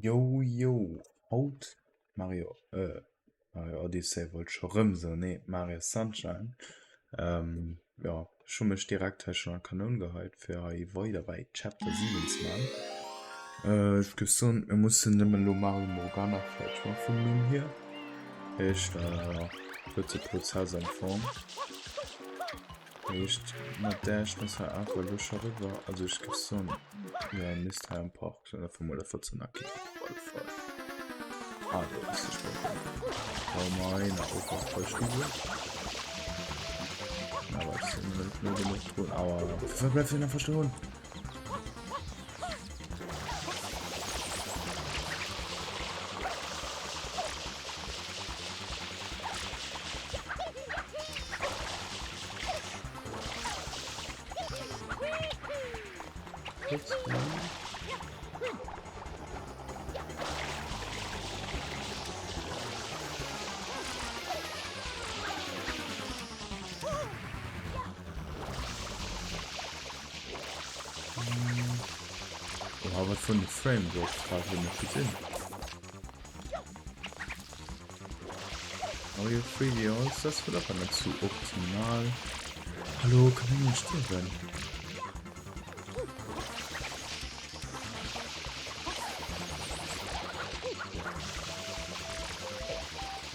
Yo yo, haut Mario äh Mario Odyssey wollt scho rëm soen, nee Mario Sunshine. Ähm, ja ech hu mech direkt hei schon an d'Kanoun geheit fir hei weider bei Chapter 7 ze man. Äh, ech géif soen mir mussen nëmmen elo Mario Morgana fäerdeg man vum Numm hier. Heescht äh, kuerze Prozess am Fong. Heescht mat där ech muss hei awer elo scho riwwer, also ech géif soen jo misst hei am Park sinn, einfach mol der 14 Aki op alle Fall. Ah do ass de Sprong. Oh mein, oh Gott, voll Stiefel. Aber ich bin net no genuch drun. Aua, wofür bleibst du denn einfach stoen? Oha, wat vun de Frame Drops grad hei net gesinn. Mario 3D All Stars wird aber nicht zu optimal. Hallo, kann ich nicht sterben?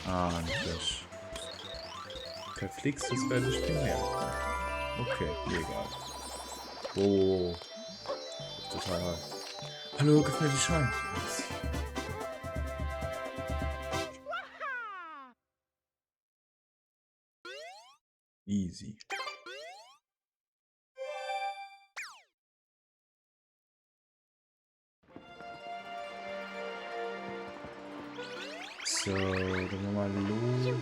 Ah, natürlich. Verflixtes werde ich mehr. Okay, egal. Oh. Total high. Hallo, gib mir die Schein. Easy. So, dann mal lo.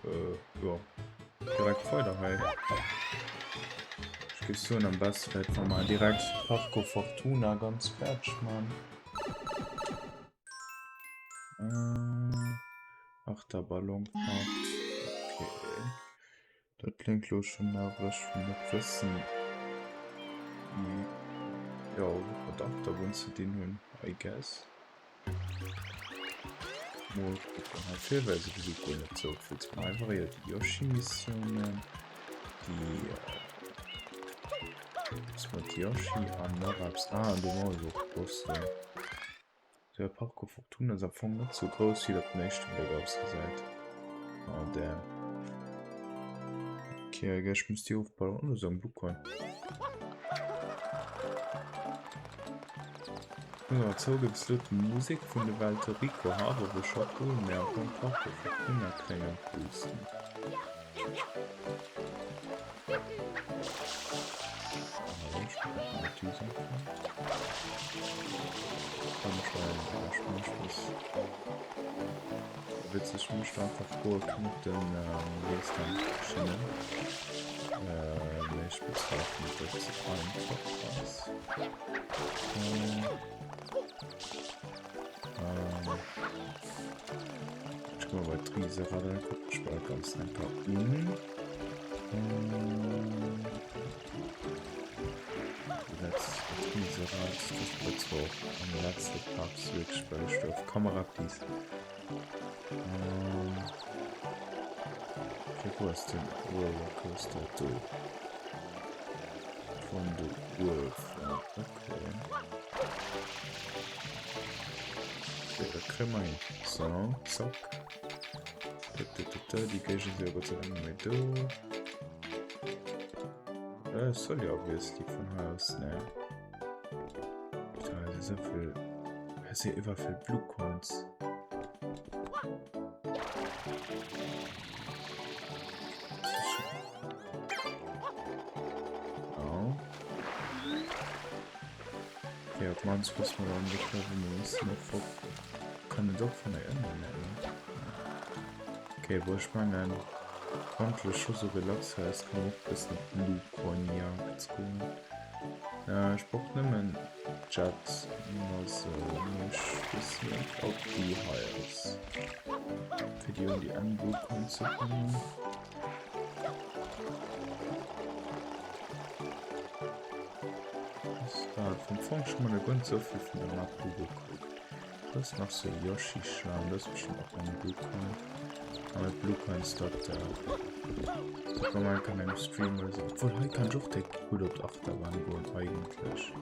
Äh, ja. Direkt weiter hei. Ich gebe so am besten vielleicht mal direkt Parco Fortuna ganz fertig, Mann. Äh, Achterballonfahrt. Okay. Dat kléngt lo schon nach ech wëll net wëssen jo wat mat Achterbunn ze dinn hunn I guess. Mol kucken hei vir well souwisou guer net sou vill ze man. Einfach éier déi Yoshi Missiounen déi eppes mat Yoshi an nach eppes ah an do war jo och Boss do. De Parco Fortuna ass am Fong net sou grouss wéi et op den éischten Bléck ausgesäit. Oh damn. Okay, I guess ech muss déi ofbauen. Oh, do ass eng Blue Coin. Ech muss awer zouginn, dass elo d'Musek vun de Welte Rico Harbor wor scho cool, mee am Fong Parco Fortuna kléngt am coolsten. Witzeg mécht einfach goer knapp den Leestan Schinnen. Mee ech bezweifelen dass et einfach ass. Ech goe bei d'Riserad an kucken ech mer dat Ganzt eng Kéier un. Letzt Riserad, dat war zwar och am letzte Part wierklech well ech do auf Kamera please. Okay, wou ass den Rollercoaster do? Vun do uewen, okay. Okay, dat kréie mer hin. So, zack. Déi Géigend si jo Gott sei Dank net méi do. Äh, soll jo obviously vun hei aus, ne? Da si souvill, hei si iwwer vill Blue Coins. Oh. Okay, op mannst wësse mer dann ongeféier, wou mer mussen och Kann et och vun der ënnen nennen. Okay, wou ech mengen, wann ech scho sou relax hei ass, kann och bëssen op Blue Coin Jagd goen. Äh, ech brauch nëmmen Jet Nozzle, mee ech weess net, ob déi hei ass. Fir déi un déi eng Blue Coin ze kommen. Vum Fong schon mal guer net souvill vun der Map ugekuckt. Das ist nach so Yoshi-Schlan, das ist bestimmt auch ein Blue Coin. Aber mit Blue Coins dat äh, kann man kann engem Stream oder so. Obwohl, hei kann ich och direkt gut op d'Achterbahn goen eigentlech.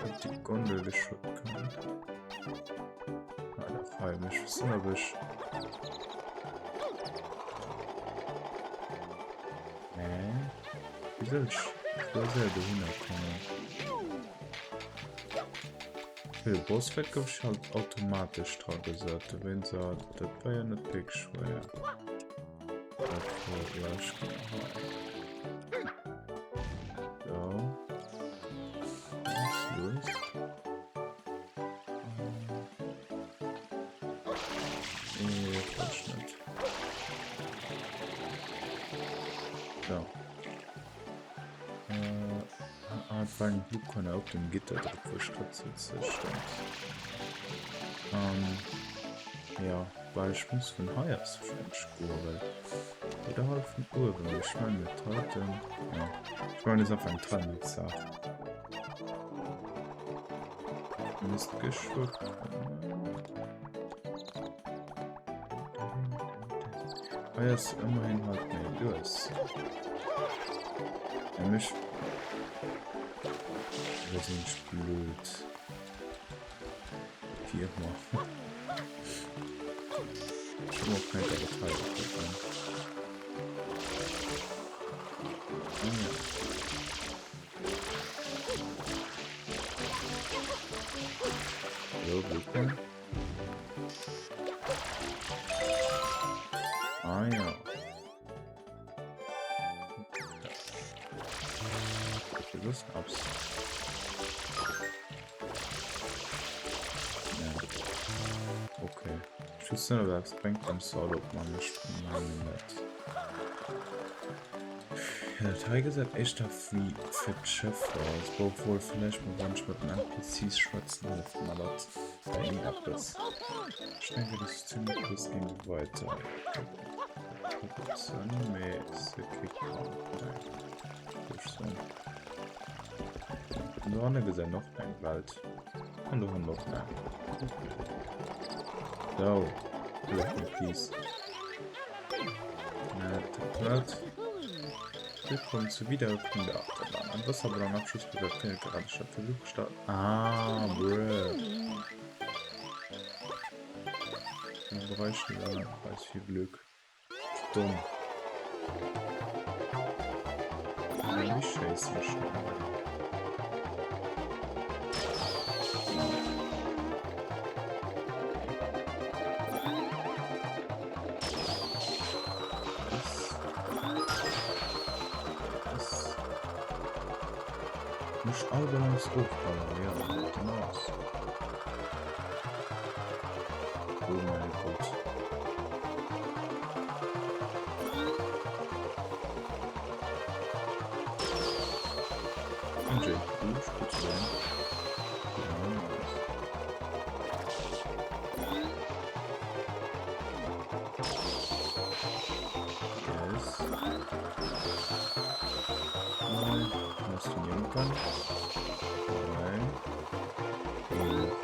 Op die Gondel geschwëpp kann. Ah, nach hei, ech wëssen ob ech Nee. Wéi soll ech wéi soll ech dohinner kommen? Okay, de Bossfight gouf ech halt automatesch dra gesat, dowéinst ah, dat war jo net wierklech schwéier. Okay, ja, ech ginn hei. So. Ganz lues. Nee, falsch net. So. Äh, ah, et war eng Blue op dem Gitter drop, wou ech grad sitze, stimmt. Ähm, ja, well ech muss vun hei aus wahrscheinlich goen, well oder halt vun uewen, mee ech mengen et heiten, ja. Ech mengen, et ass einfach eng Timing-Saach. Misst geschwë kommen. Hei ass ëmmerhin halt méi lues. Ja, mech... Oder sinn ech blöd? Wie ëmmer. Ech hu och keng Datei opgeholl. Ah ja. So, Blutbein. Ah ja. Das abs. Ja. Okay. Ich wusste nicht, was bringt am Solo, man ich meine nicht. Ja, dat hei gesäit éischter wéi fir d'Schëff aus, obwuel vläicht mol wann ech mat den NPCs schwätzen hëlleft mer dat bei iergendeppes. Ech denken dat ass zimmlech lues géing weiter putzen, mee se kritt kaum géif ech soen. An dohanne gesäit och eng Welt an dohannen och eng. Sou, hëllef mir please. Willkommen zur Wiedereröffnung der Achterbahn. Ein Wasserballon Abschuss bewirkt findet gerade statt. Versuch starten. Ah, bruh. Im Bereich Preis viel Glück. Dumm. Mich scheiße schnell. Muss all Ballons ofballern, ja, genau aus. Oh mein Gott. MJ, gut, gut zu sein. Genau aus. Yes. Nein, musst du irgendwann. Nein.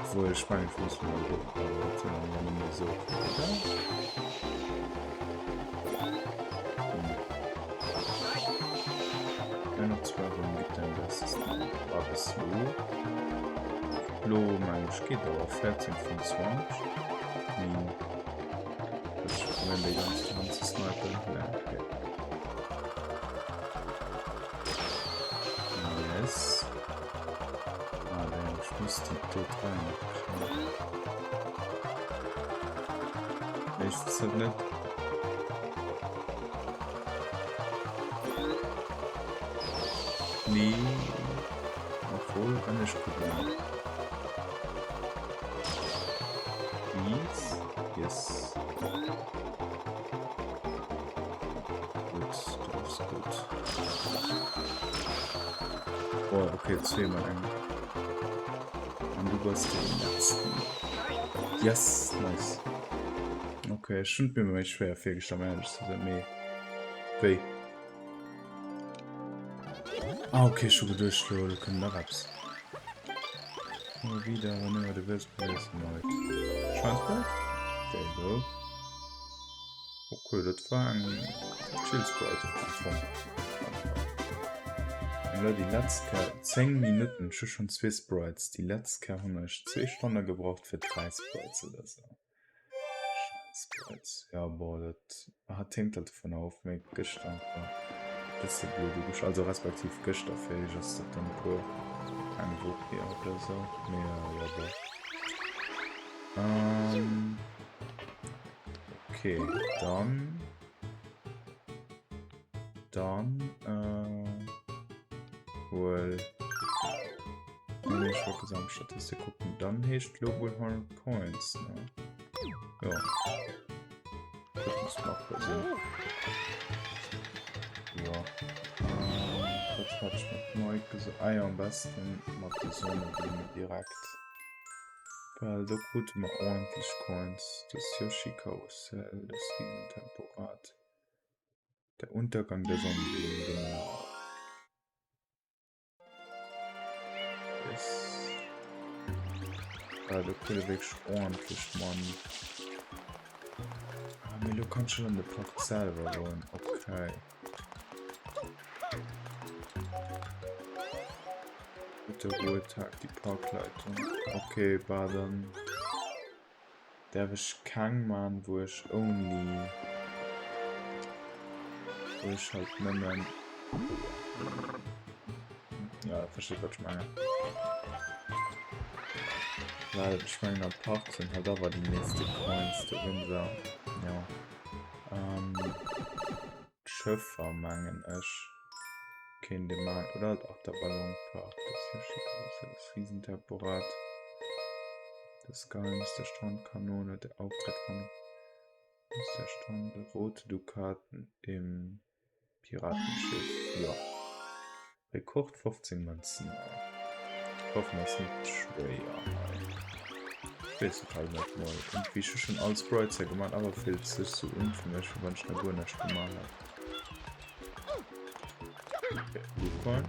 Obwohl, ich meine, ich muss mal hoch, aber jetzt sind wir nicht mehr so viel, oder? Hm. Ja, noch zwei Runden gibt dann das ist war bis lo. Lo, mein ich geht aber 14 von 20. Hm. Ich probieren die ganze Hand zu snipen. Ja, okay. Yes. Ah, damn, ich muss die tot rein. Ich ist halt nicht. Nee. Obwohl, kann ich gucken. Please. Yes. Gut, du bist gut. Oh, okay, zweimal eng. Und du bist den letzten. Yes, nice. Okay, ech hunn et mir méi schwéier virgestallt, um éierlech ze sinn, mee wéi? Ah, okay, ech hu geduecht, lo, lo kënnt nach eppes. Komme wieder, wann ëmmer du wëlls, probéiers erneut. Shine Sprite? There you go. Okay, dat war eng chill Sprite am Fong. An elo déi letzt Kéier, 10 Minutten, ech hu schonn zwee Sprites. Déi letzt Kéier hunn ech zwee Stonne gebraucht fir dräi Sprites oder sou. Shine Sprites, ja bon, dat hat hänkt halt dovun of, mee gëschter war bësse blöd ugesch, also respektiv gëschter fir iech ass dat dann e puer eng Woch hier oder sou, mee jo bon. Ähm. Okay, dann. Dann äh, wohl. Nee, ich wollte sagen, Statistik gucken. Dann heescht lo wohl 100 Coins, ne? Ja. Das muss machbar sinn. Ja. Ähm, was hat ich mit Mike gesagt? Ah ja, am besten mat der Sonneblume direkt. Well do krute mer ordentlech Coins, das Yoshi-Karussell, das Riesentemporad, der Untergang der Sonnenblumen, genau. Yes. Well do krute wierklech ordentlech Money. Ah, mee lo kann ech schon an de Park selwer goen, okay. Guter Ruhetag, die Parkleitung. Okay, bah, dann därf ech keng man, wou ech only wou ech halt nëmmen ja, versteet wat ech mengen. Well ech mengen am Park sinn halt awer déi meeste Coins dowéinster, ja. Ähm, D'Schëffer mengen ech kéint ee maachen oder halt och der Ballonpark, das Yoshi-Karussell, das Riesentemporad, das Geheimnis der Strandkanone, der Auftritt von Mister Strand, rote Dukaten im Piratenschiff, jo. Rekord 15 Mënzen. Ech hoffen ass net schwéier hei. Ech weess et halt net mol. Irgendwie ech hu schon all Sprites hei gemaach, awer fillt sech sou un fir mech wéi wann ech nach guer näischt gemaach hätt. Okay, Blue Coin.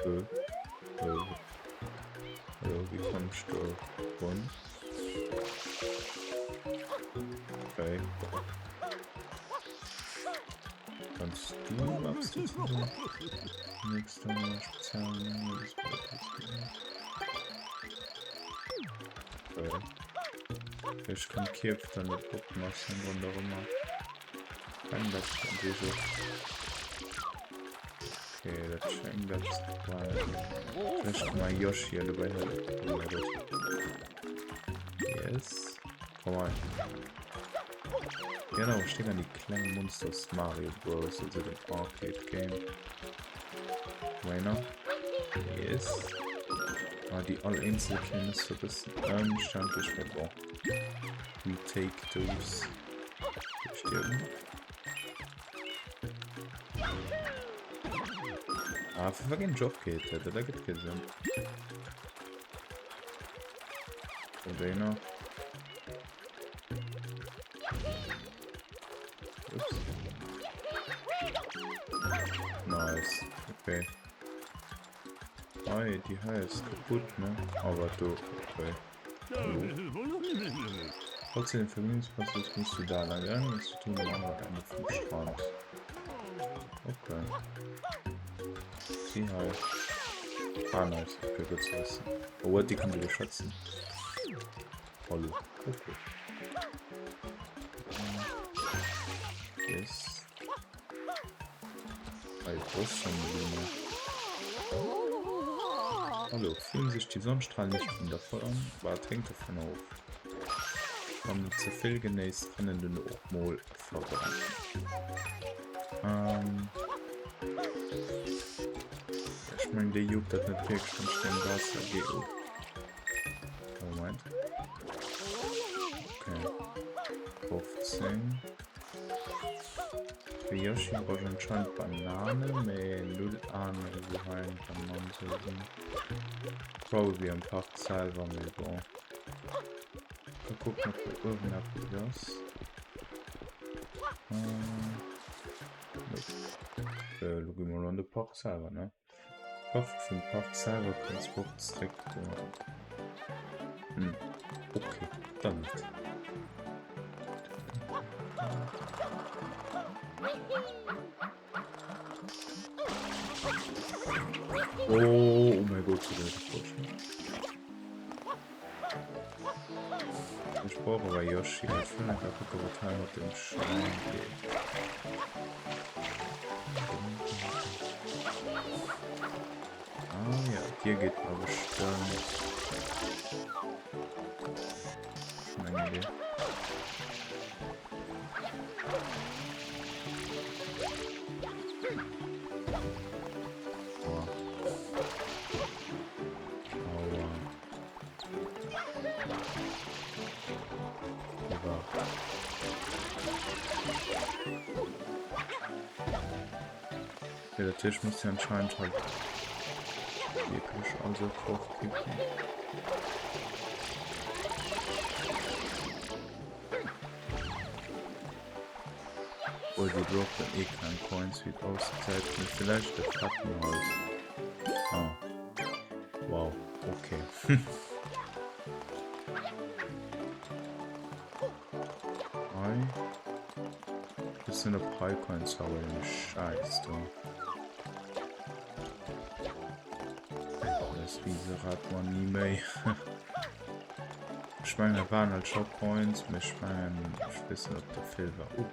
Äh, äh. Hallo, wéi komm ech do run? Okay. Kannst du was dazu tun? Nächster Spezial. Okay. Ich kann Kierf dann net opmachen, ronderëm. Kann das so. Okay, dat schenkt das Vielleicht mal Yoshi dabei helfen. Yes. Komm mal. Genau, steht an die kleinen Monster aus Mario Bros. Also dem Arcade Game. Weiner. Yes. Ah, die all einzeln kennen ist so ein bisschen umständlich, aber bon. We take those. Sterben. Ah, für was Job geht, das ergibt keinen Sinn. Arena. Ups. Nice. Okay. Ei, die hei ist kaputt, ne? Aber du, okay. Falls du den Vergnügungspark suchst, musst du da lang gehen. Das tun am anderen Ende vom Strand. Okay. Sie hei. Ah, nice. Okay, gut zu wissen. Oh, what, die kann du beschützen. Hallo. Okay. Yes. Hei, Bossonblume. Hallo, fühlen sich die Sonnenstrahlen nicht wundervoll an? Wat hängt davon of? Wann du ze vill genéiss, kënnen den och mol verbrennen. Ähm, ech meng, déi juckt dat net wierklech, wann ech déi am Waasser geh. Oh. Moment. Okay. 15. Fir Yoshi brauch ich anscheinend Banane, mee null Ahnung wou hei eng Banan soll sinn. Probably am Park selwer, mee bon. Mal gucken, ob do uewen eppes ass. Äh, nope. Äh, lo gi mer an de Park selwer, ne? Kaffe vum Park selwer kanns du och zréck goen. Hm, okay, dann net. Oh, oh mein Gott, so weit Ich brauche aber Yoshi. Ich will einfach gucken, was hier mit dem Schein geht. Ah ja, dir geht mal bestimmt. Schon eine Idee. Aua. Aua. Egal. Okay, der Tisch muss ja anscheinend halt wirklich also hochkippen. Obwohl die droppen eh kein Coins wie es aussieht. Mit vielleicht der Schatten halt. Ah. Wow, okay. Hei. Bisschen op High Coins hauen, Scheiß do. Das Rieserad man nie méi. Ech mengen dat waren halt scho Coins, mee ech mengen ech weess net ob der vill war. Oh,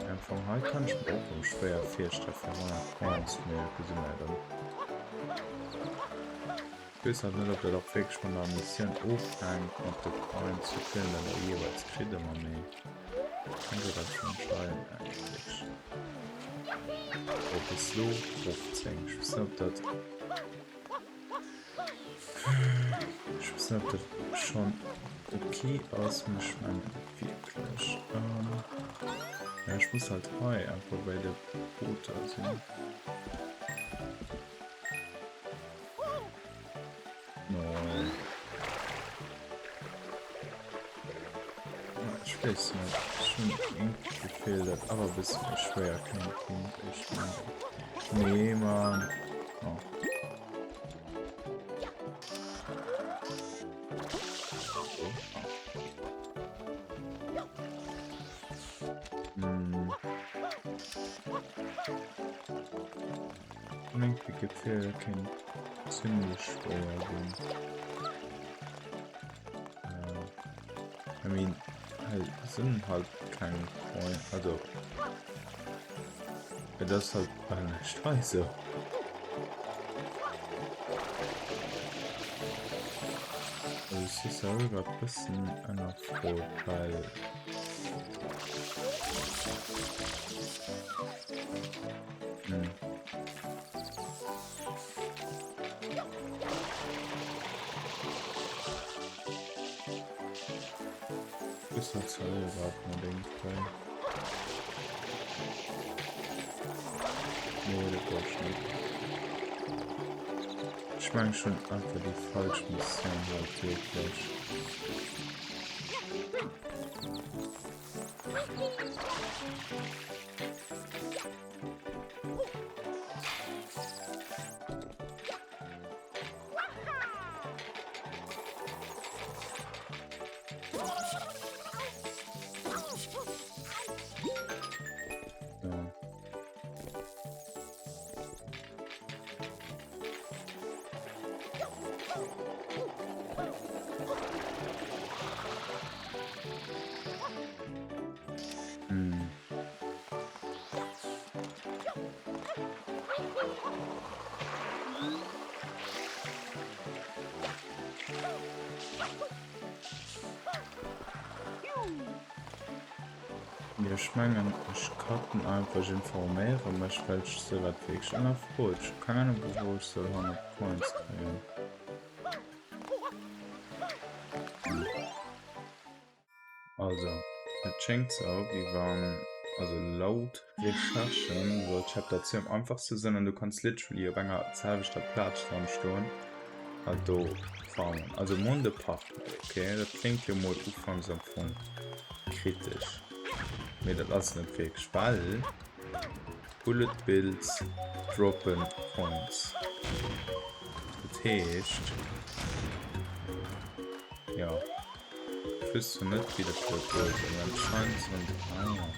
Empfang hei kann ich mir och schwéier virstelle fir 100 Coins, mee gesi mer dann. Ich weess halt net ob dat och wierklech vun der Missioun ofhänkt mat de Coins wéi vill der da jeeweils kritt ëmmer mee kann se dat schon entscheiden eigentlech. Oh bis lo 15 ich weess net ob dat ich weess net ob dat schon okay ass mee ech mengen net wierklech. Ähm ja ech muss halt hei einfach bei de Booter sinn. Ich weiß nicht. Schon irgendwie Gefühl, dat awer e bësse méi schwéier kéint ginn. Ich mein, nee, Mann. Oh. Hm. Irgendwie Gefühl kéint ziemlech schwéier ginn. Äh, I mean, hei sinn halt keng Coin, also et ass halt bal näischt hei sou. Also es ist selber e bëssen ënnerfrot, well hm. Ist halt so überhaupt mein Ding frei. Nee, das brauch ich nicht. Ich meine schon einfach die falsche Mission halt wirklich. Hm. Jo, ech mengen ech cutten einfach, ech informéiere mech, well ech se wat wierklech ënnerfroet. Ech hu keng Ahnung vu wou ech soll 100 Coins kréien. Also, et schéngt sou, wéi wann. Also laut Recherchen soll Chapter 2 am einfachste sinn an du kanns literally op enger selwechter Plaz dran stoen a do farmen. Also Monde Park, okay, dat kléngt jo mol ufanks am Fong kritesch. Mee dat ass net wierklech, well Bullet Bills droppen Coins. Dat heescht, jo. Ech wëss zwar net wéi dat elo goet, mee anscheinend sollen se, ah ja.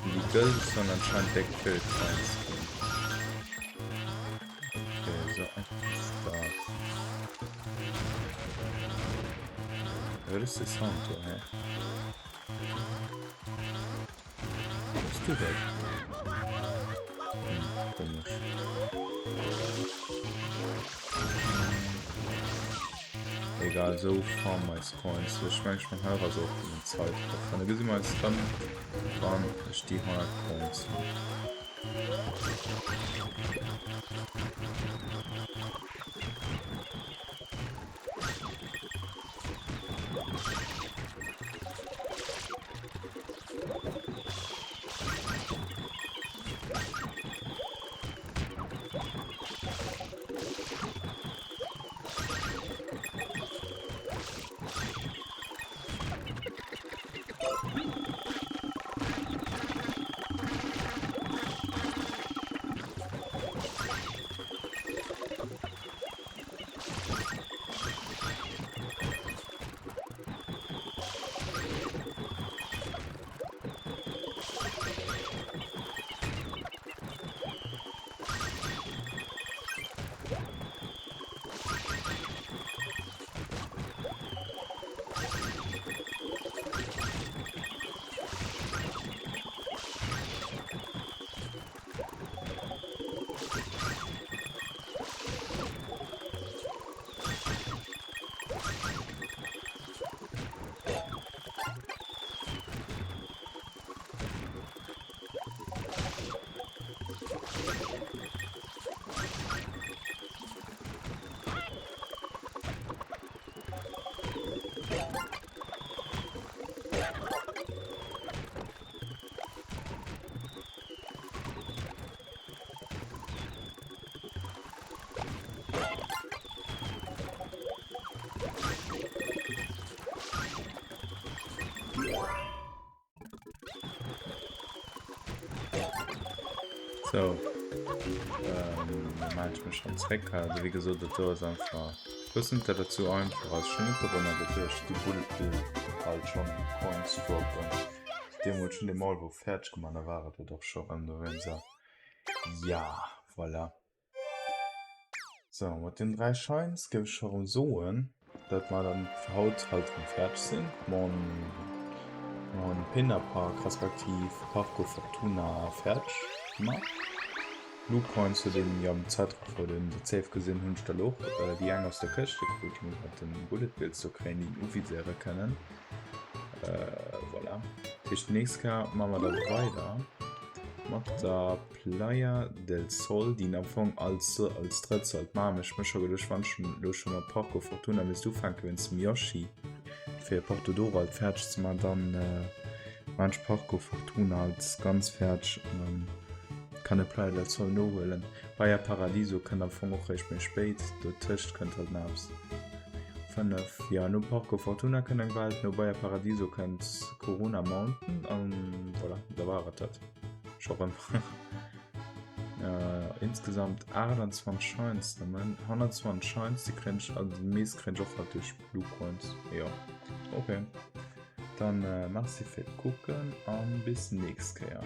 Déi gëlde sollen anscheinend déck vill Coins ginn. Okay, esou einfach ass dat. Wat ass dee Sound do, hä? Bass du dat? Hm, komesch. Egal, sou farmen mer eis Coins. Ech mengen, ech man hei ass och den Zeitraffer. Da gesi mer eis dann, wann ech déi 100 Coins hunn. So. Ähm, mach ich mich schon zréck. Also wie gesot, dat do ass einfach bëssen dat dat sou einfach ass. Ech hunn net gewonnert, dat duerch déi Bullet Bill halt schon Coins droppen. Deemools schon de Maulwurf fäerdeg gemaach, da war et et och scho rëm dowéinst. Ja, voilà. So, mat den 3 Shines géif ech scho rëm soen, dat mer dann fir haut halt rëm fäerdeg sinn. Mon mon Pinna Park respektiv Parco Fortuna fäerdeg gemaach. Blue Coins huet een jo am Zeitraffer den dat safe gesinn, hunn ech da lo och déi eng aus der Këscht gekrut, déi mer mat den Bullet Bills do kréien, déi een uviséiere kënnen. Voilà. Dat heescht, déi nächst Kéier maache mer da weider mat der Playa del Sol, déi een am Fong als als drëtt sollt maachen. Ech hu mech scho geduecht, wann ech elo scho mat Parco Fortuna misst ufänken, wéinst dem Yoshi, fir Porto Doro halt fäerdeg ze maachen, dann maan ech Parco Fortuna als ganz fäerdeg an dann kann e Playa del Sol nohuelen. Bahia Paradiso kënnt am Fong och réischt méi spéit, dotëscht kënnt halt nach eppes. 5, jo, no Parco Fortuna kënnt eng Welt, no Bahia Paradiso kënnt Corona Mountain an voilà, da war et dat. Scho rëm. Äh, insgesamt 28 Shines nëmmen. 120 Shines, déi kréien ech, also déi meescht kréien ech och halt duerch Blue Coins. Jo, okay. Dann äh, merci fir d'Kucken an bis nächst Kéier.